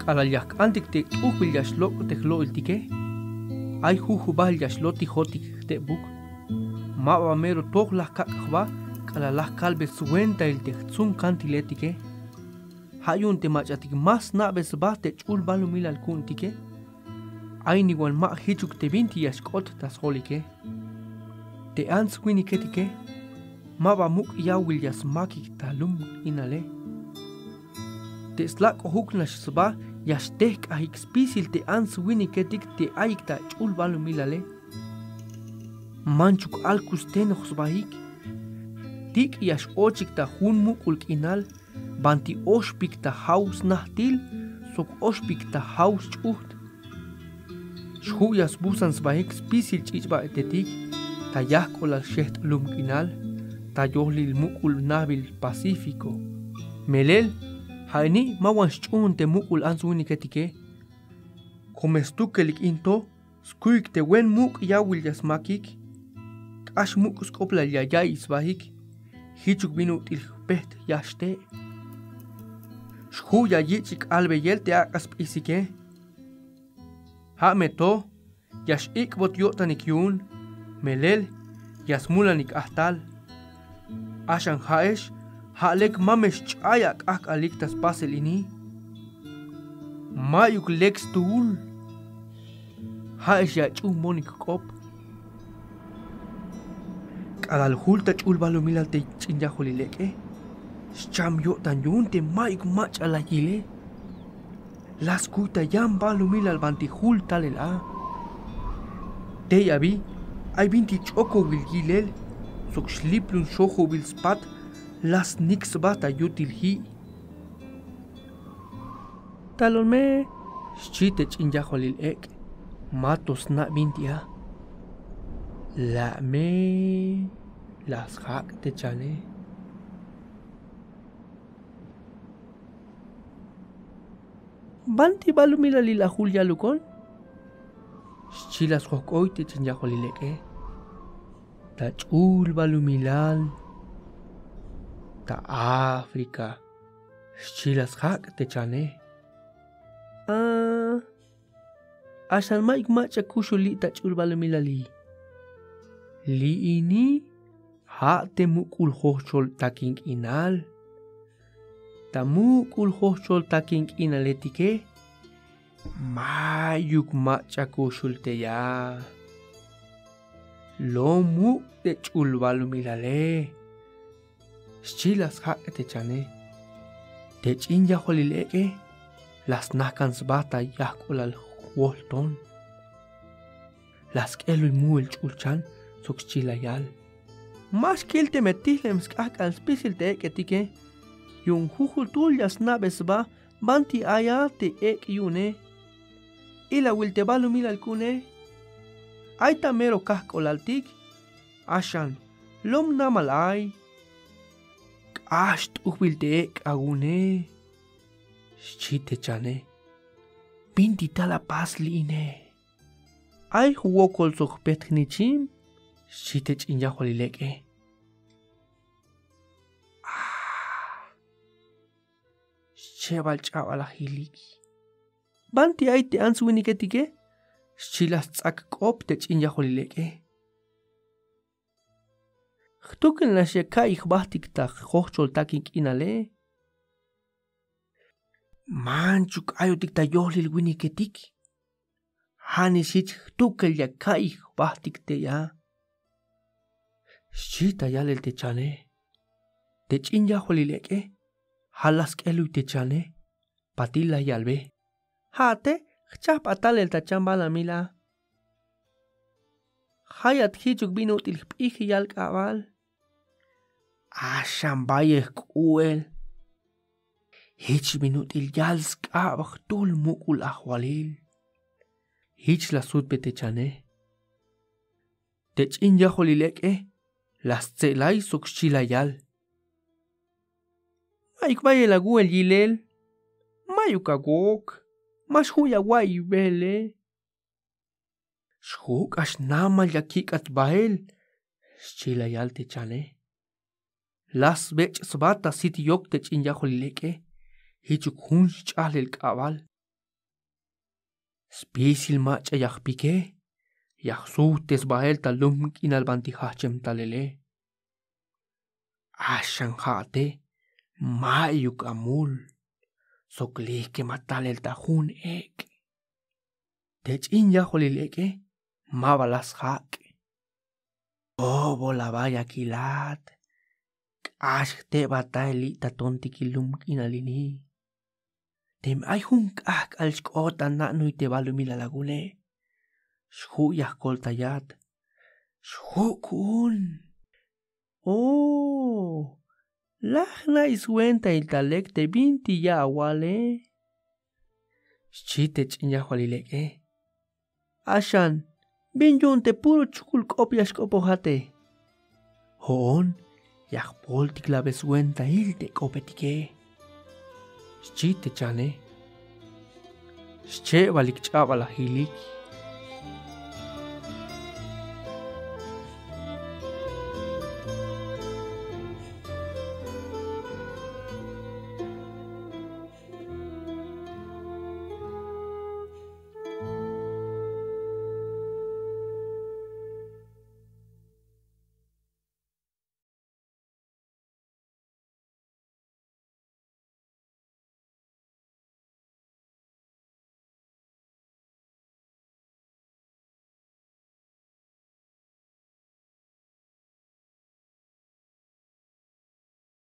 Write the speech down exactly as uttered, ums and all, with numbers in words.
K'alal ya jk'antik te t'ujbil ya xlok' te jlo'iltike, ay jujubal ya xlotijotik jtebuk. Ma ba mero toj la jkak' jba k'alal la jkalbe swentail te jtsun kantiletike. Ja' yu'un te mach'atik ma sna'be sba te ch'ul balumilal ku'untike. Ay niwan ma jichuk te binti ya xk'ot ta sjolike. Te ants winiketike ma ba muk' yawil ya smakik ta lum k'inale. Te slak'ojuk nax sba ya xtejk'ajik spisil te ants winiketik te ayik ta ch'ul balumilale. Manchuk alk'u stenoj sbaik. Tik' ya x-ochik ta jun muk'ul k'inal, banti oxpik ta jaw snajtil sok oxpik ta jaw sch'ujt. Xju' ya sbusan sbaik spisil ch'ich'ba'etetik ta yajk'olal xejt'lum k'inal ta yolil muk'ul najbil Pacífico. Melel, ja' ini ma wan xch'uun te muk'ul ants winiketike. Kome stukelik in to, skuyik te wen muk' yawil ya smakik. K'ax muk' sk'oplal ya ya'iy sbaik. Jichuk bin ut'il jpejt ya xte'. Xju' ya yich'ik k'albeyel te ak'a sp'isike. Ja' me to, ya x-ik'bot yo'tanik yu'un, melel ya smulanik ajtal. Axan ja'ex, ja' lek ma me xch'ay ak'ajk'alik ta spasel ini. Ma'yuk lek stuul. Ja'ex ya ach'uunbonik jk'op. K'alal jul ta ch'ul balumilal te ch'in yajwalil ek'e, xcham yo'tan yu'un te ma'yuk mach'a la yile. La skuy ta yan balumilal banti jul talel a. Tey abi ay binti ch'okowil yilel sok xliplun xojobil spat la snik sba ta yutil ji'. Talol me, xchi te ch'in yajwalil ek', ma to sna' binti a. La' me, la sjak' te chane. Banti balumilalil a jul yalukon, xchi la sjojk'oy te ch'in yajwalil ek'e. Ta ch'ul balumilal ta África, xchi la sjak' te chane. A, axan ma'yuk mach'a kuxul li' ta ch'ul balumilali. Li' ini ja' te muk'ul jojchol takin k'inal. Ta muk'ul jojchol takin k'inaletike ma'yuk mach'a kuxul te ya. Lom muk' te ch'ul balumilale, xchi la sjak' te chane. Te ch'in yajwalil ek'e la snajkan sba ta yajk'olal jwol ton. La sk'eluy mu'el ch'ulchan sok xchi la yal: Ma xkil teme tijlem sk'ajk'al spisil te ek'etike. Yu'un jujultul ya sna'be sba banti ay a te ek' yu'une. Ilawil te balumilal ku'une. Ay ta mero kajk'olaltik. Axan lom namal ay. K'ax t'ujbil te ek' awu'une, xchi te chane. Binti tal apas li' ine. Ay jwokol sok jpet jnichim, xchi te ch'in yajwalil ek'e. A, xchebal ch'abal la jilik. Banti ay te ants winiketike, xchi la sts'ak k'op te ch'in yajwalil ek'e. Jtukel nax ya ka'iy jbajtik ta jojchol takin k'inale. Manchuk ayotik ta yolil winiketik. Ja'nix jich jtukel ya ka'iy jbajtik tey a, xchi ta yalel te chane. Te ch'in yajwalil ek'e, ja' la sk'eluy te chane, patil la yalbe: Ja' te jchajp a talel ta chambal amil a. Jayat jichuk bin ut'il jp'ijiyal k'abal. Axan bayel jk'u'el. Jich bin ut'il yal sk'ab jtul muk'ul ajwalil. Jich la sutbe te chane. Te ch'in yajwalil ek'e la stse'lay sok xchi la yal: Ma'yuk bayel awu'el yilel. Ma'yuk awok. Ma xju' ya awa'iy bele. Xju' k'ax namal ya kik'at bael, xchi la yal te chane. La sbech' sba ta sit yok te ch'in yajwalil ek'e, jichuk jun xch'ajlel k'abal. Spisil mach'a ya jpike, ya jsujt'es bahel ta lum k'inal banti jajchem talele. Axan ja' te ma'yuk amul sok lihkema talel ta jun ek'. Te ch'in yajwalil ek'e ma ba la sjak'. Obo la ba ya kilat. K'ax jtebatael li' ta tontikil lum k'inal ini. Teme ay jun k'ajk'al xk'ot ta na'nuy te balumilal awu'une', xju' ya jkoltayat. Xju' ku'un. O, la jna' swentail ta lek te binti ya awale, xchi te ch'in yajwalil ek'e. Axan, bin yu'un te puro chukul k'op ya xk'opojate? Jo'on, ya jpoltiklabe swentail te k'opetike, xchi te chane. Xchebalik ch'abal la jilik,